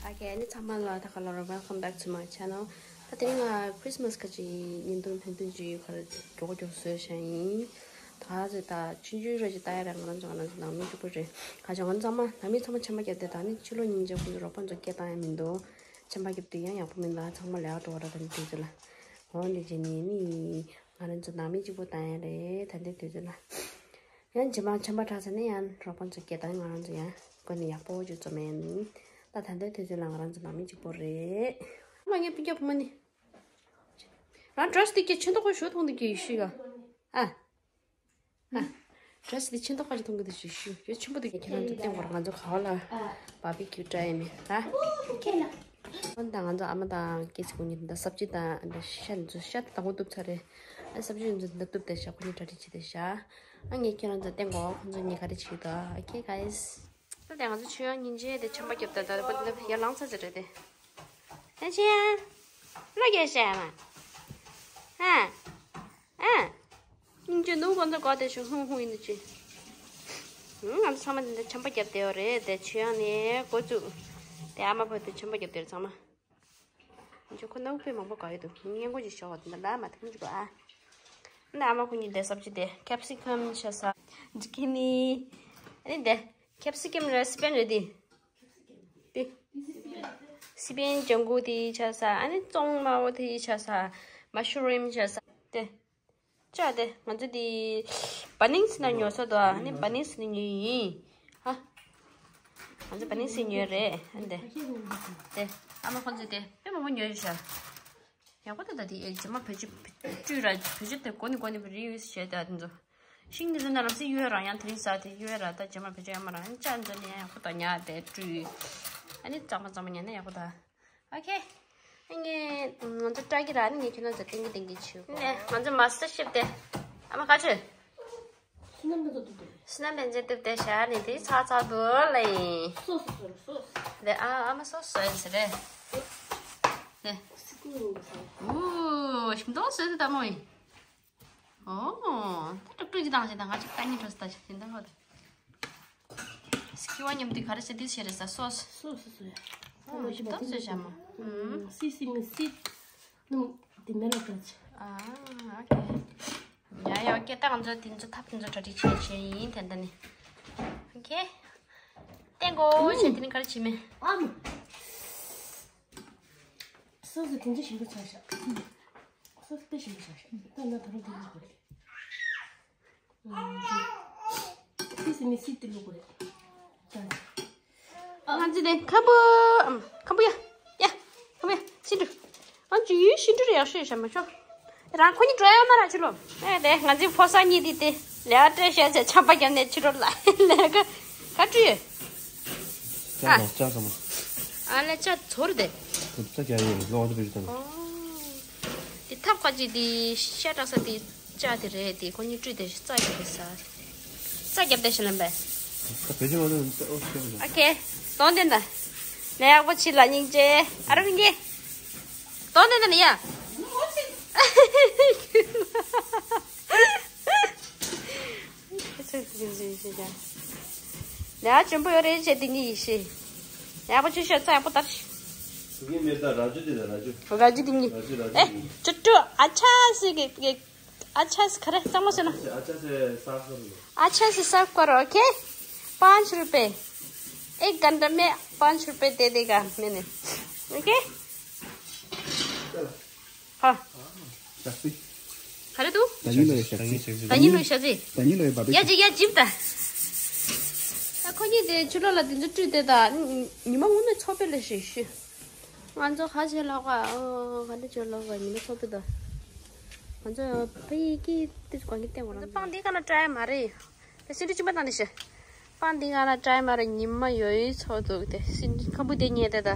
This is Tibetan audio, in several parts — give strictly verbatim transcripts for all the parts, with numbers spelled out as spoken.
Okay, ཨ་ནི་ཚང་མ་ལ་ད་ག་ལ་རོ། Welcome back to my channel. ད་དེ་རིང་ང་Christmas་ག་ཅིག་བརྙན་ཐུང་ཐུང་ཐུང་ཅིག་ག་རེ་མགྱོགས་མགྱོགས་བཟོས་བཞག་ཡིན། ད་ག་ཚོད་ད་ཆུང་ཆུང་རེ་ཅིག་ལྟ་ཡ་རེད། ང་རང་ཚོ་ང་རང་ཚོ་ནང་མི་གཅིག་པོ་རེད། ག་ཅིག་ང་ཚང་མ་ནང་མི་ཚང་མ་ཆམ་པ་བརྒྱབ་སྟེ། ད་ནི་ཕྱི་ལོགས་ཉིན་མཚན་ཁོང་ཚོ་རོགས་པ་ཚོ་སྐད་བཏང་ཡ་མི་འདུག་ཆམ་པ་བརྒྱབ་དུས་ཡང་ཡག་པོ་མི་འདུག་ཚང་མ་ལས་ཀ་འགྲོ་བ་ར། ད་ནི་དུས་ཚོད་ལ་འོ་འདི་བྱས་ནས་ནི་ང་རང་ཚོ་ནང་མི་གཅིག་པོ་བཏང་ཡ་རེད། ད་ལྟའི་དུས་ཚོད་ལ། ཡང་རྗེས་མ་ཆམ་པ་དྲག་ཚར་ན་ཡང་རོགས་པ་ཚོ་སྐད་བཏང་། ང་རང་ཚོ་ཡང་སྒོ་ནས་ཡག་པོ་ཅིག་འཛོམས་ཡ་ཡིན། ད་ད་ལྟའི་དུས་ཚོད་ལ་ང་རང་ཚོ་ནང་མི་གཅིག་པོ་རེད། མ་ངའི་སྤུན་ཀྱག་བུ་མོ་ནི། རང་dress་དེ་སྐྱེ་ཆེ་མདོག་ཁ་ཞུ་མཐོང་དུ་སྐྱེ་ཡི་ཤི་ག་ཨ། ཨ། dress་དེ་ཆེ་མདོག་ཁ་ཅིག་མཐོང་གི་འདུག་ཞུ་ཞུ། ཡོད་ཆེན་པོ་འདུག་ཁྱེད་རང་ཚོ་སྟོན་གོ་ར། ང་ཚོ་ག་བ་ལ་barbecue་try་ཡིན་མིན་ད། ཨོ་ད་ང་ཚོ་ཨ་མ་དང་སྐྱེས་སི་ཀུན་གྱིས་ད་སབ་ཅི་དང་ད་ཤ་ཚོ་ཤ་དང་པོ་གཏུབ་ཚར་རེད། ཨ་སབ་ཅི་ཡོད་ཚོ་ད་གཏུབ་བསྡད་ཤག་ཁོ་གཉིས་གྲ་སྒྲིག་བྱེད་བསྡད་ཤག་ཨ་ངས་ཁྱེད་རང་ཚོ་སྟོན་གོ་ཁོ་ཚོ་གཉིས་ག་རེ་བྱེད་ཀྱི་འདུག Okay, guys. ད་ལྟ་ང་ཚོ་ཆོས་དབྱངས་ཉིན་བྱེད་དེ་ཆམ་པ་བརྒྱབ་ད། ད་ད་ཡར་ལངས་ཚར་ཟེར་རེད་དེ། ཨ་ཆོས་དབྱངས། བློ་རྒྱས་ཤག་མ། ཨ། ཨ། སྙིང་རྗེ་ནུ་གོ་ཚོ་གོ་དེ་ཤུ་ཧུང་ཧུང་ཡིན་ནི་ཅི། ང་ཚོ་ཚང་མ་འདི་འདྲ་ཆམ་པ་བརྒྱབ་བསྡད་ཡོད་རེད། དེ་ཆོས་དབྱངས་ནས་འགོ་བཙུགས། དེ་ཨ་མ་བར་དུ་ཆམ་པ་བརྒྱབ་བསྡད་རེད་ཚང་མ། ཁྱོད་ཁོ་ནང་དཔེ་མང་པོ་ག་ཡོད་འདུག་སྔས་མགོ་ཅིག་ཞོག་དེ་འདྲ་ལ་མ་ཐུམ་ཅིག་གོ་ཨ། འདི་ཨ་མ་ཁོ་གཉིས་དེ་སབ་ཅི་དེ་capsicum་ཆ་ས། ཛུ་ཀི་ནི། ཨ་ནི་དེ་capsicum་རེད། སི་པན་རེད་དེ། དེ། སི་པན་ལྗང་གུ་དེ་ཆ་ས། ཨ་ནི་ཙོང་དམར་པོ་དེ་ཆ་ས། mushroom་ཆ་ས། དེ། ཅག་དེ་ང་ཚོ་དེ་བ་ནིང་སི་ན་ཉོ་ས་འདུག་ཨ་ནི་བ་ནིང་སི་ནས་ཉོས་ཡིན། ཧ། ང་ཚོ་བ་ནིང་སི་ཉོས་རེད། ཨ་ནི་དེ། དེ། ཨ་མ་ཁོང་ཚོས་དེ་དཔེ་མང་པོ་ཉོས་ཡོད་ཤག་ཡག་པོ་འདུག་ད་དེ་ཨེ་རྗེས་མ་བེད་སྤྱོད་བེད་སྤྱོད་ར་བེད་སྤྱོད་དེ་གོ་ནི་གོ་ནི་reuse་བྱས་ད་དེ་ཚོ། ཤིང་དེ་ཚོ་ན་ལམ་སེང་གཡོས་ར་ཡང་དེ་རིང་ཟ་དེ་གཡོས་ར་ད་རྗེས་མ་བེད་སྤྱོད་ཡང་མ་ར་ཨ་ནི་ཅག་འདི་ནས་ཡག་པོ་ད་ཉག་དེ་བཀྲུས། ཨ་ནི་གཙང་མ་གཙང་མ་ཉན་ན་ཡག་པོ་ད། Okay། ཨ་ངས་ང་ཚོ་སྐྲ་གི་ར་ནི་ངས་ཁྱོད་རང་ཚོ་ཏིང་གི་ཏིང་གི་བྱེད་གོ་ནས་ང་ཚོ་master chef་དེ་ཨ་མ་ག་ཚོད། སི་ནམ་པན་ཚོ་འདུག་དེ། སི་ནམ་པན་ཚོ་འདུག་དེ་ཤ་ནི་དེ་ཚ་ཚ་འདུག་ལ་ཡིན། སོ་སོ་སོ་སོ། དེ་ཨ་ཨ་མ་སོ་སོ་ཡིན་ཟེར་རེད། དེ། སི་ཀུ་ཡིན་ཟེར། ཨོ་ཞིམ་མདོག་བཟོས་དེ་ད་མོ་ཡིན། ཨོ། ད་ཀྲུག་ཀྲུག་ཅིག་བཏང་ཞིག་ད་ང་ཅིག་ལྟ་ཉན་འགྲོ་ཟེར་ད་ཞིག་ཡིན་ད་ཧོ་ད། སི་ཀི་བ་མཉམ་དུ་ག་རེ་བྱེད་དུས་བྱེད་རེད་ཟ་སོ་སོ། སོ་སོ་སོ། ཨོ་ཞིམ་མདོག་བཟོས་ཤག་མོ། ཨུམ། སི་སི་མི་སི། ནུ་དེ་མེ་ལ་ཀ་ཅི། ཨ། ཨོ་ཁེ། ཡ་ཡ་ཨོ་ཁེ། ད་ང་ཚོ་དེ་ཚོ་ཐབ་དེ་ཚོ་གྲ་སྒྲིག་བྱས་བྱས་ཡིན་དེ་འདྲ་ནི། ཨོ་ཁེ། ཏེང་གོ་བྱས་དེ་ནི་ག་རེ་བྱེད་མེད། ཨ་མ། སོ་སོ་དེ་ཚོ་ཞིམ་པོ་ཆགས་ཤག་སོ་སོ་དཔེ་ཞིམ་པོ་ཆགས་ཤག་ད་ང་ད་རུང་དེ་ཚོ་དགོས་རེད། སི་སི་མི་སི་དེ་ལུག་རེད། ང་ཚོ་དེ་ཁམ་བུ། ཨམ། ཁམ་བུ་ཡ། ཡ། ཁམ་བུ་ཡ། ཤིན་ཏུ། ཨང་ཅི་ཡུལ་ཤིན་ཏུ་རེ་ཡག་ཤོས་བྱ་མ་ཆོག་རང་ཁོ་གཉིས་འགྲོ་ཡོང་ན་ར་ཕྱི་ལོགས། ཨེ་དེ་ང་ཚོའི་ཕོ་གསར་གཉིས་དེ་དེ་ལས་ཀ་སྤྲད་བྱས་ཚེ་ཆམ་པ་བརྒྱབ་ནས་ཕྱི་དྲོ་ལ་ལས་ཀ་ག་བྲིས་ཡོད། ལྕགས་དང་ལྕགས་ཟ་མ། ཨ་ལས་ལྕགས་ཚོར་དེ། ཚོར་ལྕགས་རྒྱག་ཡོད་ལོག་འདི་བེད་སྤྱོད་དང་། ཨོ། དེ་ཐབ་ཁ་ཅིག་དེ་ཤ་བཀྲ་ས་དེ་ལྕགས་དེ་རེད་དེ་ཁོ་གཉིས་བཀྲུས་དེ་རྩ་རྒྱབ་དེ་ཟ། རྩ་རྒྱབ་དེ་ཤི་ལམ་པས། ད་བེད་སྤྱོད་མ་ནུས་ཨོ་ཤི་ལམ། ཨོ་ཁེ། གདོང་དེ་འདྲ། ལས་ཡག་པོ་བྱེད་ལ་སྙིང་རྗེ། ཨ་རོ་ཕིང་གི། གདོང་དེ་འདྲ་ནི་ཡ། ཁྱོད་ཚོས་དེ་འདྲ་ཡིན་ཤེས་ཀྱང་། ལས་ཡག་འཇོན་པོ་ཡོད་རེད་ཅེས་དེ་གཉིས་ཡིན་ཤེས། ཡག་པོ་བྱེད་ཤོག་རྩ་ཡག་པོ་བསྟར་ཤོག་དེ་གཉིས་མེད་ད་ར་ཇུ་དེ་ད་ར་ཇུ། ར་ཇུ་དེ་གཉིས། ར་ཇུ་ར་ཇུ་ཨེ། དེ་གཉིས། ཅུ་ཀྲུ་ཨ་ཆ་སི་གི་གི། अच्छा से खरे समझ ना। अच्छा से साफ कर लो। अच्छा से साफ करो, ओके? पाँच रुपए। एक घंटा में पाँच रुपए दे देगा मैंने। ओके? चलो। हाँ। शक्ति। खरे तू? तनी लो ये शक्ति। तनी लो शक्ति। तनी लो ये बाबी। या जी, या जिम ता। ཁོ་གཉིས་དེ་ཕྱི་ལོགས་ལ་དེ་ཚོ་བཀྲུས་དེ་ད་ཉི་མ་ངོ་མའི་ཚོགས་པའི་ལས་ཤིག་ཤི། ང་ཚོ་ག་བྱེད་ལབ་ག་ཨོ་ག་འདྲ་བྱེད་ལབ་ག་ཉི་མ་ཚོགས་པའི་ད། ང་ཚོ་ཕ་ཡི་ཀི་ཏི་གོང་གི་སྟེང་ང་ཚོ་སྤང་འདི་ག་ན་བཀྲ་ཡ་མ་རེད། དེ་སིན་འབྲུ་གཅིག་པ་བཏང་ནས་ཤི། སྤང་འདི་ག་ན་བཀྲ་ཡ་མ་རེད། ཉི་མ་ཡོད་ཡོད་ཚོགས་འདུག་དེ་སིན་འབྲུ་ཁམ་བུ་དེ་ཉལ་དེ་ད།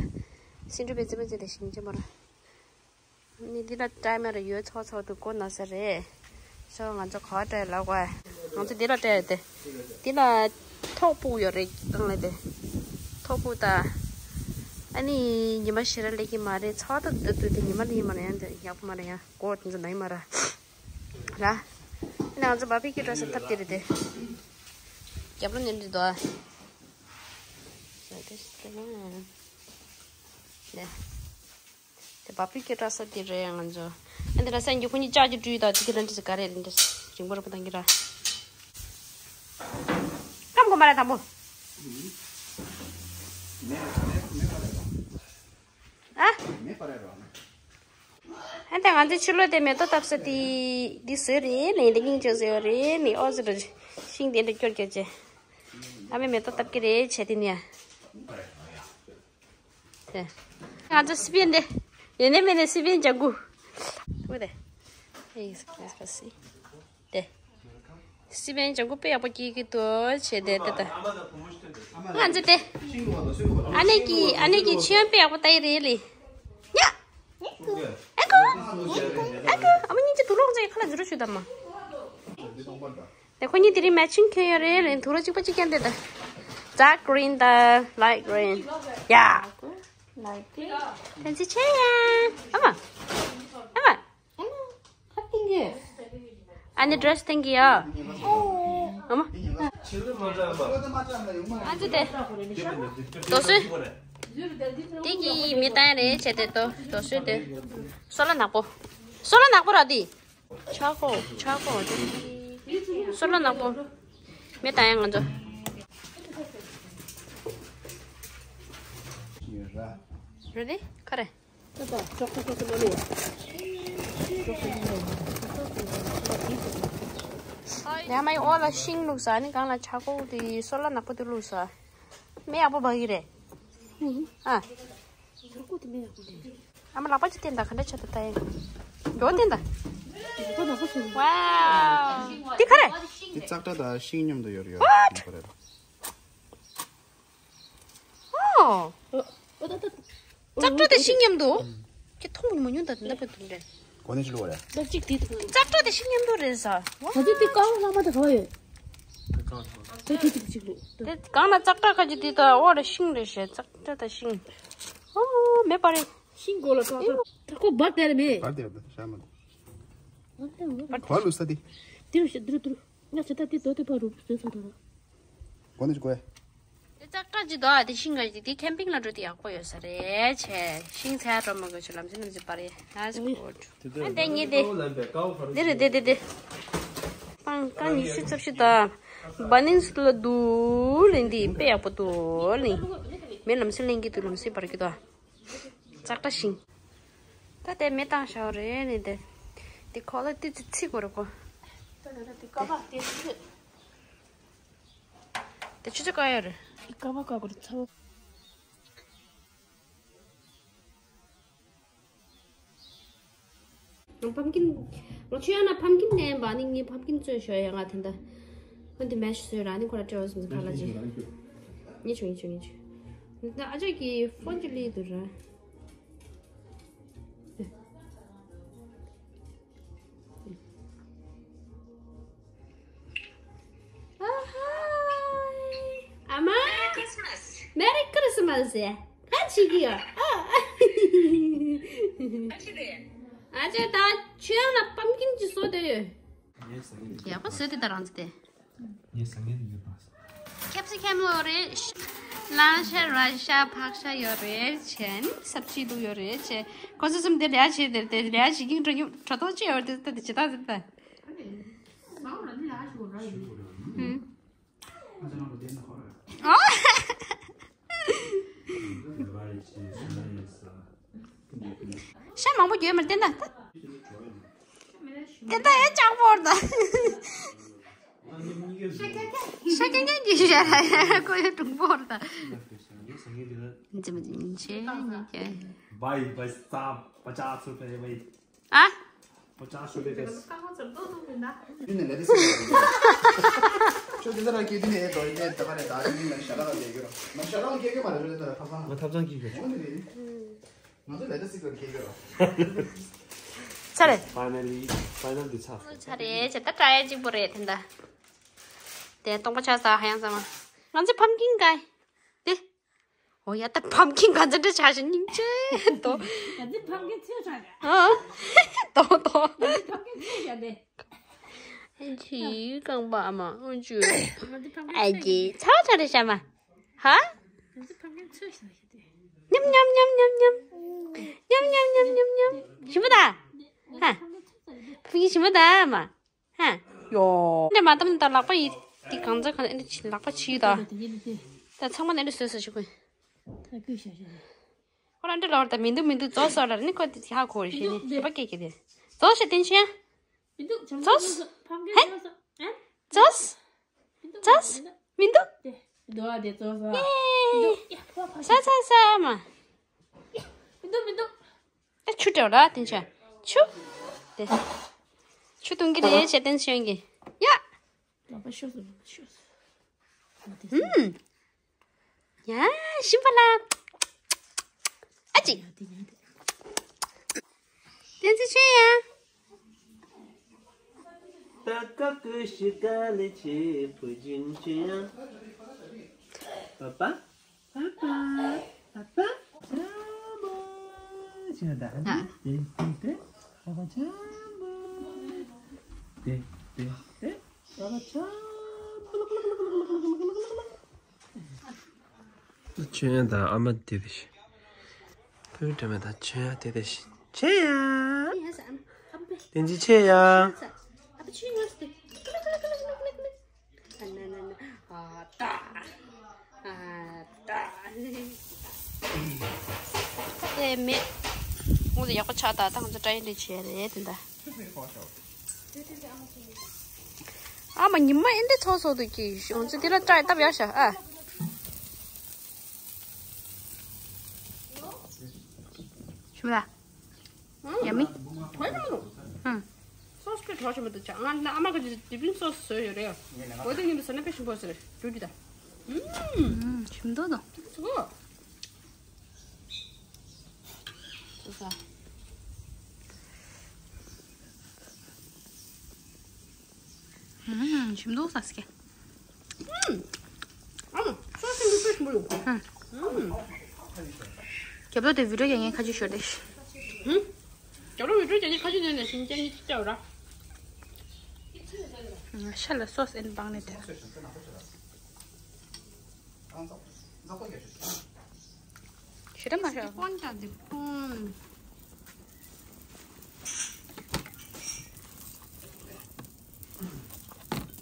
སིན་འབྲུ་བེ་ཙི་བེ་ཙི་དེ་ཤི་ཉིན་ཅི་མ་རེད། ནི་འདི་ལ་བཀྲ་མེད་རེད། ཡོད་ཚོགས་ཚོགས་འདུག་གོ་ན་ས་རེད། ཤོག་ང་ཚོ་ག་བ་བཀྲ་ལབ་ག་ང་ཚོ་འདི་ལ་བཀྲ་ཡོད་དེ། འདི་ལ་ཐོག་སྤུག་ཡོད་རེད་སྒང་ལ་དེ། ཐོག་སྤུག་ད། ཨ་ནི་ཉི་མ་ཞེ་དྲག་སླེབས་ཀྱི་མ་རེད། ཚ་བ་ད་འདི་འདུག་དེ་ཉི་མ་ལ་ཡིན་མ་རེད། ཡང་དེ་ཡག་པོ་མ་རེད། ཡང་གོ་དེ་ཚོ་ན་ཡིན་མ་ར། ར། ཨ་ནི་ང་ཚོ་བར་བི་ཀིའུ་འགྲོ་ས་ཐབ་དེ་རེད་དེ། རྒྱབ་ལོ་ཉན་དུ་འདུག་ཨ། ས་དེ་ཞིག་དེ་ན། དེ་བ་པི་ཀི་ཀྲ་ས་དེ་རེད་ང་ཚོ། ཨ་འདི་ར་སེང་གི་ཁོ་གཉིས་ཅག་གི་བྲུས་དང་དེ་གི་ལ་འདྲི་ས་ག་རེ་རེད་འདྲི་ས་རིང་པོ་ར་པ་དང་གི་ར། ཀམ་གོ་མ་ར་དང་པོ། ཨ། ཨ་ད་ང་ཚོ་ཕྱི་ལོགས་དེ་མེ་ཏོག་བཏབ་ས་དེ་འདི་བཟོས་རེད་ལེ་འདི་སྙིང་རྗེ་བཟོས་རེད་ལེ་ཨོ་ཟེར་ར་ཤིང་དེ་འདྲ་སྐྱོར་སྐྱོར་བྱས། ཨ་མའི་མེ་ཏོག་བཏབ་ཀྱི་རེད་བྱས་དེ་ནས། དེ། ང་ཚོ་སི་པན་དེ། ཡོད་ནས་མེད་ནས་སི་པན་ལྗང་གུ། དེ། དེ། སི་པན་ལྗང་གུ་དཔེ་ཡག་པོ་སྐྱེས་ཀྱི་འདུག་བྱས་དེ་དེ་དེ། ང་ཚོ་དེ། ཨ་ནེ་གི་ཨ་ནེ་གི་ཆུ་ཡང་དཔེ་ཡག་པོ་ལྟ་ཡི་རེད་ལེ། ཡ། ཨ་ཁུ། ཨ་ཁུ། ཨ་མ་གཉིས་ཀྱི་དུག་སློག་ཚོས་ཁ་ལ་འཛུལ་རོགས་ཞུ་དང་མ། དེ་ཁོ་གཉིས་དེ་རིང་མེ་ཆིང་ཁྱོད་ཡོད་རེད་ལེ་དུག་སློག་གཅིག་པ་གཅིག་རྐྱང་དེ་དང་། Dark green དང་light green. Yeah. Light green. ཕན་ཚུན་ཆེ་ཡ། ཨ་མ། ཨ་མ། ཨ་ནི་dress བསྟན་གྱི་ཡ། ཨ་མ། ང་ཚོ་དེ། རྡོ་སོལ། དེ་གི་མི་བཏང་རེད་བྱས་ཏེ་རྡོ་རྡོ་སོལ་དེ། སོལ་ལ་ནག་པོ། སོལ་ལ་ནག་པོ་ར་དེ། ཆག་གོ་ཆག་གོ་དེ། སོལ་ལ་ནག་པོ། མི་བཏང་ཡ་ང་ཚོ། རེད་དེ་ཁ་རེད། ཡ་མའི་འོག་ལ་ཤིང་བླུགས་ས་ནི་གང་ལ་ཆག་གོ་དེ་སོལ་ལ་ནག་པོ་དེ་བླུགས་ས། མི་ཡག་པོ་བ་གི་རེད། ཨ། ཨ་མ་ལག་པ་ཅིག་བསྟན་དང་ག་འདྲ་ཆགས་འདུག་ལྟ་ཡིན། མགྱོགས་བསྟན་དང་། Wow. འདི་ག་རེ། འདི་ཙག་སྒྲ་དང་ཤིང་མཉམ་དུ་ཡོད་རེད་ཡོད་རེད། ཨོ། ཙག་སྒྲ་དང་ཤིང་མཉམ་དུ། ཁྱེད་མཐོང་མ་མྱོང་ད་འདི་འདྲ་པོ་འདུག་རེད། གོ་ནས་ཅི་ལོ་རེད། ཙག་སྒྲ་དང་ཤིང་མཉམ་དུ་རེད་ཟ། ད་ཅི་འདི་ཀ་བ་ལྷག་མ་དང་ག་བ་ཡོད། ད་དེ་དེ་གཅིག་ལོ། དེ་གང་ན་ཙག་སྒྲ་ཁ་ཅིག་དེ་ད་འོག་ལ་ཤིང་རེད་ཞེས་ཙག་སྒྲ་དང་ཤིང་། ཨོ་མེད་པ་རེད། ཤིང་མགོ་ལ་ཀ་ཀ་ཁོ་འབར་དེ་རེད་མེད། འབར་དེ་རེད་ཤ་མ། འབར་གོ་ལུ་ས་དེ། དེ་རུ་ཤ་དུ་རུ་དུ་རུ། ང་ཆ་ད་དེ་དོ་དེ་པ་རུ་བཟོས་ས་དོ་ར། གོ་ནས་ཅི་གོ་ཡ། དེ་ཙག་སྒྲ་ཅིག་འདུག་ཨ། དེ་ཤིང་འགའ་ཅིག་དེ་ཁེམ་པིང་ལ་འགྲོ་དུས་ཡག་པོ་ཡོད་ས་རེད་བྱས། ཤིང་ཚ་ཡག་འགྲོ་མ་དགོས་ཆུ་ལམ་སེང་ལམ་སེང་པ་རེད། ཨ་ཙི་གོ་འགྲོ། ཨ་དེ་ཉིད་དེ། འདི་རེད་དེ་དེ་དེ། སྤང་སྐར་ཉི་ཤུ་རྩ་བཞི་དང་། བ་ནིང་སི་ལ་འདུག་ལེན་དེ་དཔེ་ཡག་པོ་འདུག་ལེན། མེ་ལམ་སེང་ལེན་གྱི་འདུག་ལམ་སེང་པར་གྱི་འདུག་ཨ། ཙག་སྒྲ་ཤིང་། ད་དེ་མེ་བཏང་བཞག་རེད་ནི་དེ། དེ་ཁོ་ལ་ཏི་ཙི་ཚི་གོ་རེ་གོ། ད་ད་ད་དེ་ཀ་བ་དེ་ཚི། དེ་ཆུ་ཚོད་ག་ཡོད་རེད། དེ་ཀ་བ་ཀ་གོ་རེ་ཚ་བ། ཕམ་ཀིན། ང་ཆུ་ཡང་ན་ཕམ་ཀིན་ནས་བ་ནི་ངའི་ཕམ་ཀིན་བཙོས་ཤོག་ཡ་ང་དེ་འདྲ། ཁོ་འདི་མེ་ཤི་བཟོས་ར་ནི་ཁོ་ར་སྤྲེའུ་སུམ་ཚོ་ཁ་ལ་ཅི། ཉེ་ཆུ་ཉེ་ཆུ་ཉེ་ཆུ། ད་ཨ་ཅག་གི་ཕོན་ཅི་ལི་དུ་ར། ཨ་མ། Merry Christmas. ག་ཅི་གི་ཡོད། ཨ་ཅག་ད་ཆུ་ཡང་ལ་ཕམ་ཀིན་ཅི་བཟོ་དེ་ཡོད། ཡག་པོ་བཟོས་དེ་ད་རང་ཚོ་དེ། ངས་ཟ་ངེས་དེ་ཡོད་པ། ཁེབ་སི་ཁེམ་ཡོད་རེད། ལང་ཤ་ར་ཤ་ཕག་ཤ་ཡོད་རེད་བྱས་ནི་སབ་ཅི་ལུ་ཡོད་རེད་བྱས། ཁོ་ཚོ་གསུམ་དེ་ལས་བྱེད་དེ་དེ་ལས་བྱེད་ཀྱིན་འགྲོ་རྒྱུ་གྲོ་ཐོག་ཅི་ཡོད་དེ་ད་དེ་ཇི་ལྟ་ཟེར་ད། ཨ། ཤ་མང་པོ་རྒྱུས་མར་བསྟན་ད། བསྟན་ད་ཡ་ལྕགས་པོར་ད། ཤ་རྐྱང་རྐྱང་གི་ཤ་ར་ཡ་ཁོ་ཡ་གྲུང་པོར་ད། ཉི་ཚེ་མ་ཉི་ཚེ་ཉི་ཚེ། भाई भाई साहब पचास रुपए भाई। ཨ། पचास रुपए का। ཁྱོད་འདི་ལ་སྐྱེས་དུས་ནས་དོ་ནས་ད་ག་རེ་ད་ནི་ང་ཞྭ་ལག་ལ་རྒྱལ་གྱི་རོ། ང་ཞྭ་ལག་ལ་རྒྱལ་གྱི་མ་རེད། ཁྱོད་འདི་ལ་ཐབ་ཚང་། ང་ཐབ་ཚང་གི་གི། འོ་འདི་རེད། ང་ཚོ་ལས་ད་སིག་ལ་རྒྱལ་གྱི་རོ། ཚར་རེད། Finally final འདི་ཚར། ཚར་རེད་ཅེ་ད་དྲ་ཡ་གཅིག་པོ་རེད་དེ་འདྲ། དེ་སྟོང་པ་ཆགས་ས་ཧ་ཡང་ས་མ། ང་ཚོ་ཕམ་ཀིན་ག་དེ། ཨོ་ཡ་ད་ཕམ་ཀིན་ག་ཚོད་འདྲ་ཆགས་ཤིང་སྙིང་རྗེ་དོ། ང་ཚོ་ཕམ་ཀིན་ཚོས་ཆགས། ཨ། དོ་དོ། ང་ཚོ་ཕམ་ཀིན་ཚོས་ཆགས་དེ། ཨེ་ཅི་རྐང་པ་ཨ་མ་ཨུ་ཅུ། ང་ཚོ་ཕམ་ཀིན་ཨེ་ཅི་ཚ་ཚ་རེ་ཤ་མ། ཧ། ང་ཚོ་ཕམ་ཀིན་ཚོས་ཆགས་དེ། ནི་ ཉམ་ཉམ་ཉམ་ཉམ། ཉམ་ཉམ་ཉམ་ཉམ་ཉམ། ཞིམ་པོ་ད། ཧ། ཕུག་གི་ཞིམ་པོ་ད་མ། ཧ། ཡོ། འདྲེ་མ་བཏང་ད་ལག་པ་ཡི། འདི་གང་ཚ་གང་ཚ་འདི་ལག་པ་ཕྱིས་ད། ད་ཚང་མ་ནས་འདི་བཟོས་བཟོས་ཞིག་དགོས། ཁོ་རང་འདྲེ་ལོར་ད་མི་འདུག་མི་འདུག་རྫོགས་སོང་ལ་ནི་ཁོ་དེ་ཧ་གོ་རེ་ཞེས་ནི་ཞེ་པ་སྐད་ཀྱི་དེ། རྫོགས་ཤ་བསྟན་ཤ། མི་འདུག་ཆང་རྫོགས། ཆང་ཧེ། རྫོགས་སོང་། རྫོགས། མི་འདུག་རྫོགས། མི་འདུག་དེ་འདུག་ཨ་དེ་རྫོགས་སོང་། ཡེ། མི་འདུག་ཡ་ཕོ་ཕ་ས་ས་ས་མ། མི་འདུག་མི་འདུག་ད་ཆུ་སྤྲད་ར་བསྟན་ཤ། ཆུ། དེ། ཆུ་འཐུང་གི་རེད་ཞེས་བསྟན་ཤ་ཡོང་གི། ཡ། ལག་པ་ཤོར་སོང་ཤོར་སོང་། ཨ་དེ་ཧུམ། ཡ། ཞིམ་པ་ལ། ཨ་ཅི། བསྟན་འཛིན་ཆོས་ཡ། ད་ཀ་ཀུ་ཤི་ཀ་ལི་ཆི་བུ་ཅིན་ཆི་ཡ། པ་པ། པ་པ། པ་པ། ཆ་མོ། ཆ་ད་ཧ། དེ་དེ་དེ། པ་པ་ཆ་མོ། དེ་དེ་དེ། པ་པ་ཆ་མོ། ཆོས་ཡང་དང་ཨ་མ་དེ་དེ་ཤི། ཕུ་བོ་དྲན་མེད་དང་ཆོས་ཡང་དེ་དེ་ཤི། ཆོས་ཡང་། དེ་ཅི་ཆོས་ཡང་། དེ་མེད། ཁོང་ཚོ་ཡག་པོ་ཆགས་ད་ད་ང་ཚོ་ཏྲ་ཡི་འདྲ་བྱས་རེད་དེ་འདྲ། ཨ་མ་ཉི་མ་ཨེ་འདྲ་ཚོགས་ཚོགས་འདུག་གི་ང་ཚོ་དེ་ལ་ཏྲ་ཡི་སྟབས་ཡག་ཤག་ཨ། ཞུ་ལ། ཡ་མི། ཧུམ། སོ་སི་དཔེ་གྲོགས་ཆེན་པོ་འདུག་ཅག་ང་ཨ་མ་ག་ཅིག་དི་པིན་སོ་སི་བཟོས་ཡོད་རེད། འོ་དེ་ཉིན་དུ་ཟ་ན་དཔེ་ཞིམ་པོ་ཟེར་རེད་འགྲོ་རྒྱུ་ད། ཧུམ། ཞིམ་མདོག་དང་། སུ་གོ། སུ་ས། ཧུམ། ཞིམ་མདོག་ས་སྐྱེ། ཨ་མ། སོ་སོ་འདི་ཚོ་ཞིམ་པོ་ཡོད། ཨ། རྒྱབ་ལོགས་དེ་བི་ཌིའོ་རྒྱག་མཁན་ཁ་ཆུ་ཤོར་ཏེ། ཧུམ། རྒྱབ་ལོགས་བི་ཌིའོ་རྒྱག་མཁན་ཁ་ཆུ་ནས་ནས་ཤིང་ཅན་གཉིས་ཅི་བྱ་བ་ར། ཤ་ལ་སོ་སི་ཨེན་སྦང་ནས་དེ། ཞེ་དྲག་མ་ཤོར། སྤོན་ཀྱང་འདི་སྤོན།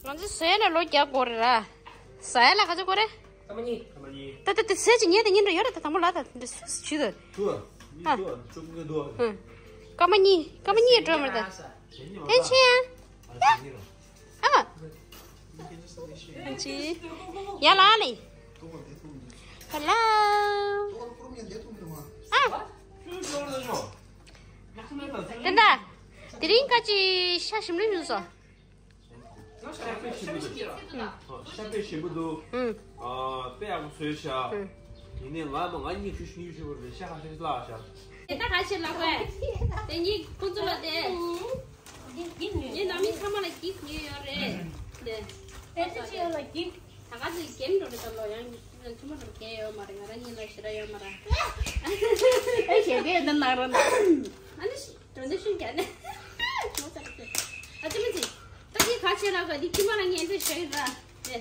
ང་ཚོ་ཟས་ལ་ལོ་རྒྱག་དགོས་རེད་ར། ཟས་ལ་ག་ཚོད་དགོས་རེད། སྐར་མ་གཉིས། སྐར་མ་གཉིས། ད་ད་ད་ཟས་ཅིག་ཉལ་ད་ཉིན་རེ་ཡོད་རེད་ད་དང་པོ་ལ་ད་འདི་སུ་ཞུ་ད། དུ་བ། མི་ཨ། དུ་བ་ཆུ་ཀུན་དུ་བ། ཧུ། སྐར་མ་གཉིས་སྐར་མ་གཉིས་འགྲོ་མར་ད། ཨེ་ཆེ་ཡ། ཨ། ཅི། ཡ་ལ་ལེ། ཧེ་ལོ། ཨ། དེ་འདྲ། དེ་རིང་ཁ་ཅིག་ཤ་ཞིམ་རིམ་བྱུང་སོང་། ཤ་དཔེ་ཞིམ་པོ་འདུག་ཤ་དཔེ་ཞིམ་པོ་འདུག་ཨ། དཔེ་ཡག་པོ་བཟོས་ཤག་ཡིན་ནའི་ང་མ་ང་གཉིས་ཤུ་ཤུ་ཤུ་བར་ནས་ཤ་ཁ་ཤས་བརླག་ཤག་དེ་ད་ག་ཞིག་ལབ་དགོས། དེ་གཉིས་ཁོང་ཚོ་ལ་དེ། ངའི་ནང་མི་ཚང་མ་ལ་གྱིས་ཉོས་ཡོད་རེད། དེ། དེ་ཚོ་ཅི་ཡོད་ལ་གྱིས། ད་ག་ཚོད་རྒན་འགྲོ་རེད་ད་ལོ་ཡང་ཐུ་མ་འགྲོ་རྒན་ཡོད་མ་རེད། ང་རང་གཉིས་ལ་ཞེ་དྲག་ཡོད་མ་རེད། ཨེ་ཞེ་དྲག་འདི་ནང་རོ་ན། ཨ་ནི་ཞིག་འགྲོ་འདི་ཤུན་རྒྱག་ནས། ཨ་ཅི་མི་ཚེ། ད་འདི་ག་ཆེ་ལ་ག་འདི་ཁྱི་མ་ལ་ངན་འདྲེ་ཞེ་ར། དེ།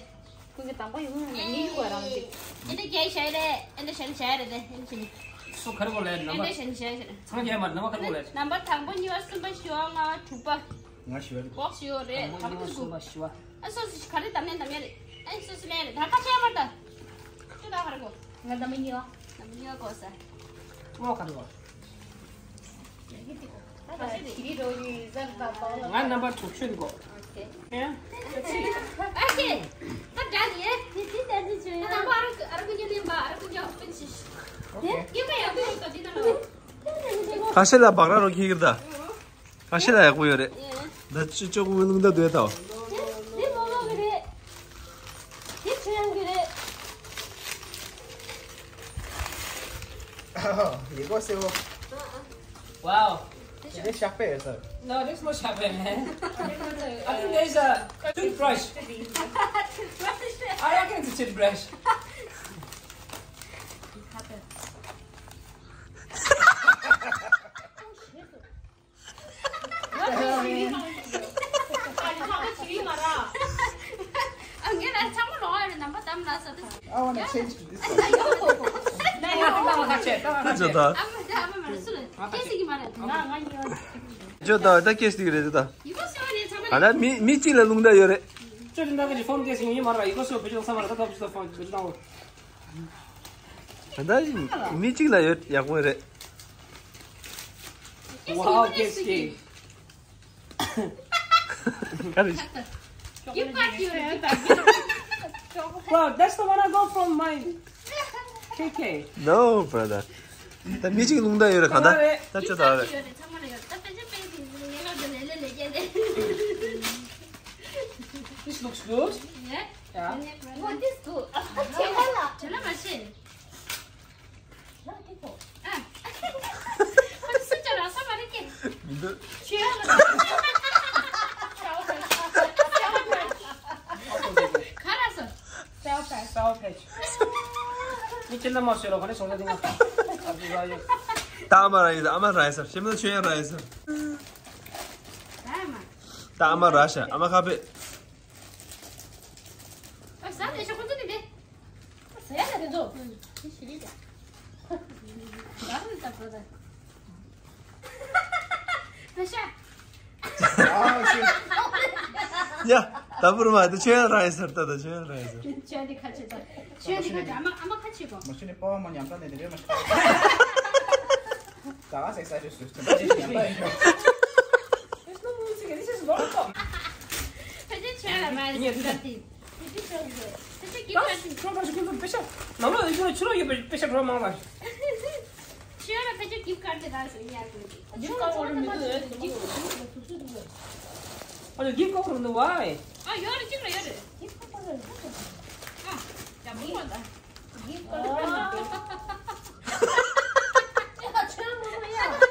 ཁོང་གི་དང་པོ་ཡོང་ན་ངེས་ཡུ་བ་རང་ཅིག་ཨེ་འདྲ་རྒྱག་ཞེ་རེད། ཨེ་འདྲ་ཞེ་ཞེ་རེད་དེ་ཨེ་འདྲ་ཞེ་ནི། སུ་ག་རེ་གོ་ལས་ཨེ་ནམ་འདྲ་པར། ཞེ་ཞེ་ཞེ་རེད། ཚང་རྒྱལ་མ་ནམ་པར་ག་རེ་གོ་ལས། ནམ་པར་དང་པོ་གཉིས་པ་གསུམ་པ་བཞི་པ་ལྔ་པ་དྲུག་པ། ང་ཞུ་བ་རེད། གོག་ཞུ་ཡོད་རེད། དང་པོ་གཉིས་པ་གསུམ་པ་བཞི་པ། ཨ་སོ་སོ་ག་རེ་དམ་ནས་དམ་ཡ་རེད། ཨ་སོ་སོ་ལས་རེད། ད་ཁ་ཆེ་མར་ད། ཁྱོད་ད་ག་རེ་གོ། ང་དམ་པོ་གཉིས་པ། དམ་པོ་གཉིས་པ་གོ་ས། ངོ་ག་རེ་གོ། ང་རྣམ་པ་དྲུག་ཅུ་གོ། ཨ་ཀེ། ད་འདྲ་ཡེ། དེ་དེ་ལྟར་དེ་བྱོས་ཡ། ད་ང་ཨ་རུ་ཨ་རུ་ཀུན་ཀྱང་ལེན་པ་ཨ་རུ་ཀུན་ཀྱང་སྤུན་ཞིག་དེ་ཡིན་པ་ཡག་པོ་ཡོད་ད་དེ་ན་ལ། ཁ་ཤས་ལ་བག་ར་རོ་ཁྱི་གིར་ད། ཁ་ཤས་ལ་ཡག་པོ་ཡོད་རེད། ད་ཅི་ཅོག་མི་ལུང་ད་དུས་ད། དེ་དེ་མོ་མོ་གི་རེད། དེ་ཆོས་ཡང་གི་རེད། ཡེ་གོ་སེ་བོ། Wow. Is this Shakpe or something? No, there's no Shakpe, man. I think there's a toothbrush. I reckon it's a toothbrush. I want to change to this one. ད་ཅོ་ད། ཅོ་ད་ད་ཀེས་ཏིག་རེད་ད། ཨ་ད་མི་མི་གཅིག་ལ་རླུང་རྟ་ཡོད་རེད། ཅོ་ད་གི་ཕོན་ཀེས་ཡིན་མ་ར་ཡི་གོ་སོ་བེ་ཅོ་ས་མ་ར་ད་ད་བུ་ད་ཕོན་བེ་ཅོ་ད། ད་མི་གཅིག་ལ་ཡོད་ཡག་པོ་རེད། Wow, ཀེས་ཀེས། Gift card you have. Bro, that's the one I got from my K K. No, brother. ད་མི་གཅིག་རླུང་རྟ་ཡོད་རེད་གང་ད། ད་ཅོ་ད་རེད། This looks good. Yeah. Yeah. What is good? ཨ། ཁྱེད་ལ་ཁྱེད་ལ་མ་ཤེས། མི་འདུག Sour Patch. Sour Patch. ད་ཨ་མ་ར་ཡིན་ཨ་མ་ར་ཡིན་ཤེས་མི་འདུག་ཆོས་ཡང་ར་ཡིན། ད་ཨ་མ་ར་ཤ་ཨ་མ་ཁ་པེ། ཨ་ཟ་དེ་ཤོག་ཁོ་ཚོ་དེ་དེ། ཟ་ཡ་ད་དེ་ཚོ། ཨུ། དེ་ཤི་རི་ད། ད་རུང་ད་བོ་ད། ད་ཤ། ཨ་ཤི། ཡ། ད་བུར་མ་དེ་ཆོས་ཡང་ར་ཡིན་ཟེར་ད་ད་ཆོས་ཡང་ར་ཡིན་ཟེར། ཆོས་དེ་ཁ་ཆེ་ད། ཆོས་དེ་ཁ་ཆེ་ཨ་མ་ཨ་མ་ཁ་ཆེ་གོ། མ་ཤི་ནི་པ་བ་མ་ཉམས་ད་ནི་དེ་རེད་མ་ཤི། ད་ག་སེ་ས་ཞུ་སུ་སུ་ད་ཅི་ཉམས་ད་ཡིན་ནོ། There's no music. This is lollipop. ཕལ་ཆེར་ཆོས་ལ་མ་རེད་ཟེར་ད་དེ། That's true. ཁྱོད་ཁྱོད་ཁྱོད་པེ་ཤ། ནམ་ལོ་ཡོད་ཁྱོད་ཕྱི་ལོགས་ཡོད་པེ་པེ་ཤ་འགྲོ་མང་ལ། ཕྱི་ལོགས་ཕལ་ཆེར་gift card དེ་ག་སོ་ཡ་དགོས་ཀྱི། Gift card order མི་འདུག་ཨ་ལོ་gift card order མི་འདུག་བ། ཨ་ཡོད་རེད་གཅིག་ལ་ཡོད་རེད། Gift card order མི་འདུག་ཨ་ཡ་མི་ཡོད་ད། Gift card order མི་འདུག་ཨ་ཡ།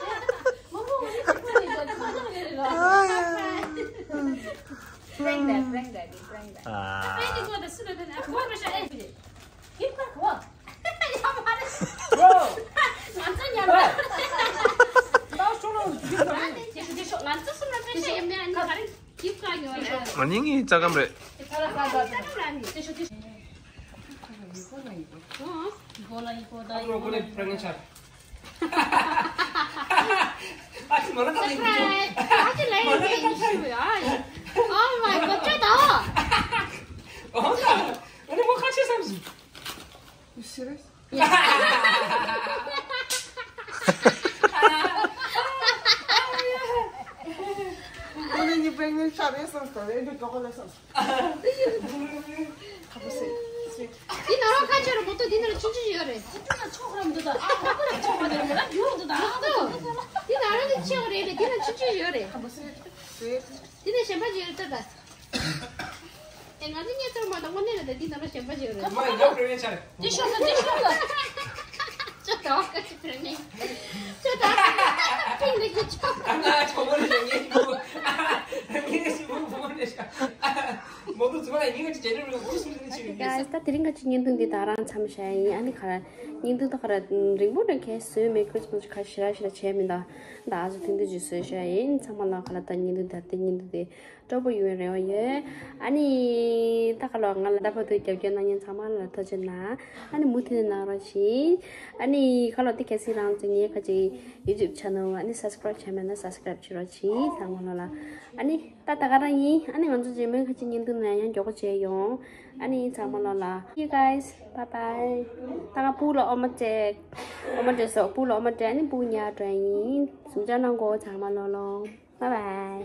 Prank that, prank that, prank that. ཨ། ཨེ་འདི་གོ་ད་སུ་ལ་ད་ན་གོ་མ་ཤ་ཨེ། Gift card གོ། ཡ་མ་རེད། Bro. ང་ཚོ་ཉལ་ལ། ད་ཤོག་ལ་gift card། དེ་ཤོག་དེ་ཤོག་ང་ཚོ་སུ་ལ་ཕེ་ཤ་ཡ་མེ་ཨ་ནི་ག་རེ་gift card ཡོད་ཡ། ང་ཉིད་ངའི་ལྕགས་སྒམ་རེད། དེ་ཤོག་དེ་ཤོག་དེ་ཤོག་ཨ་ནི་གོ་ལ་ཡི་གོ་ད་ཡི་གོ་ལ་pregnant ཆགས། ཨ་ཅི་མ་ལ་ད་ལེན་གི་ཅོ། ཨ་ཅི་ལེན་གི་ཨ། Oh my god ཅོ་ད། ཨོ་ད། ཨ་ནི་མོ་ཁ་ཆེ་བསམ་སི། You serious? Yeah. ཨ་ནི་pregnant ཆགས་རེད་བསམ་སི་ད་ལེན་གི་ཅོ་ཀོ་ལེ་བསམ་སི། འདི་ནང་ལ་ཁ་ཆེ་རུ་མོ་ཏོ་འདི་ནང་ལ་ཆུང་ཆུང་ཡོད་རེད། ཆུང་ཆུང་ལ་ཆོག་རམ་འདུག་ད། ཨ་ཁ་པར་ལ་ཆོག་མ་འདུག་ད་ཡོད་འདུག་ད། འདི་ནང་ལ་ནི་ཆེ་བ་རེད་པས་འདི་ནང་ཆུང་ཆུང་ཡོད་རེད། འདི་ནང་གཞན་པ་ཅིག་ཡོད་ད། ཨེ་ང་ཚོ་གཉིས་ཚོར་མ་གཏོགས་དངོས་གནས་ལ་ད་འདི་ནང་ལ་གཞན་པ་ཅིག་ཡོད་རེད། མ་ཡང་pregnant ཆགས་རེད། འདི་ཤོག་ལ་འདི་ཤོག་ལ། ཅོ་ད་བ་ཁ་ཆེ་pregnant། ཅོ་ད་ཕིང་ལ་གི་ཅོ། ཨ་ང་ཆོག་མོ་ལ་ངའི་བུ། ངའི་བུ་བུ་མོ་ལ་ཤ། མོ་ཏོ་ཚུ་མ་ལ་ངའི་ང་ཅི་ཇེ་ནེ་རལ་ཁུ་སུ་ལ་ཆི་རེད། Guys ད་དེ་རིང་ག་ཅི་བརྙན་ཐུང་འདི་ད་རང་མཚམས་བཞག་ཡིན། ཨ་ནི་ག་ར་བརྙན་ཐུང་ད་ག་ར་རིང་པོ་རེ་ཁས་བཟོས་མེད། Christmas ག་ཞེ་དྲག་ཞེ་དྲག་བྱས་མེད། ད་ད་ཨ་ཚོ་ཐུང་ཐུང་ཅིག་བཟོས་བཞག་ཡིན། ཚང་མ་ལ་ག་ར་ད་བརྙན་ཐུང་ད་ལྟ་བརྙན་ཐུང་དེ། སྤྲོ་པོ་ཡོང་བའི་རེ་བ་ཡོད། ཨ་ནི། ད་ག་ལོག་ང་ལ་ད་བར་དུ་རྒྱབ་སྐྱོར་གནང་མཁན་ཚང་མ་ལ་ཐུགས་རྗེ་གནང་། ཨ་ནི་མུ་མཐུད་གནང་རོགས་གྱིས། ཨ་ནི་ག་ལོག་དེ་གལ་སྲིད་རང་ཚོ་ངའི་ཁ་ཅིག་YouTube channel ཨ་ནི་subscribe བྱས་མེད་ན་subscribe བྱེད་རོགས་གྱིས་ཚང་མ་ལོག་ལ། ཨ་ནི་ད་ད་ག་རང་ཡིན། ཨ་ནི་ང་ཚོ་རྗེས་མའི་ཁ་ཅིག་བརྙན་ཐུང་ནང་ཡང་མགྱོགས་པོ་མཇལ་ཡོང་། ཨ་ནི་ཚང་མ་ལོག་ལ། See you guys. Bye bye. ད་ང་སྤུ་ལ་ཨོ་མ་སྤྲད། ཨོ་མ་སྤྲད་སོ་སྤུ་ལ་ཨོ་མ་སྤྲད། ཨ་ནི་སྤུ་ཉལ་འགྲོ་ཡིན། གཟིམ་འཇག་གནང་གོ་ཚང་མ་ལོག་ལོ། Bye bye.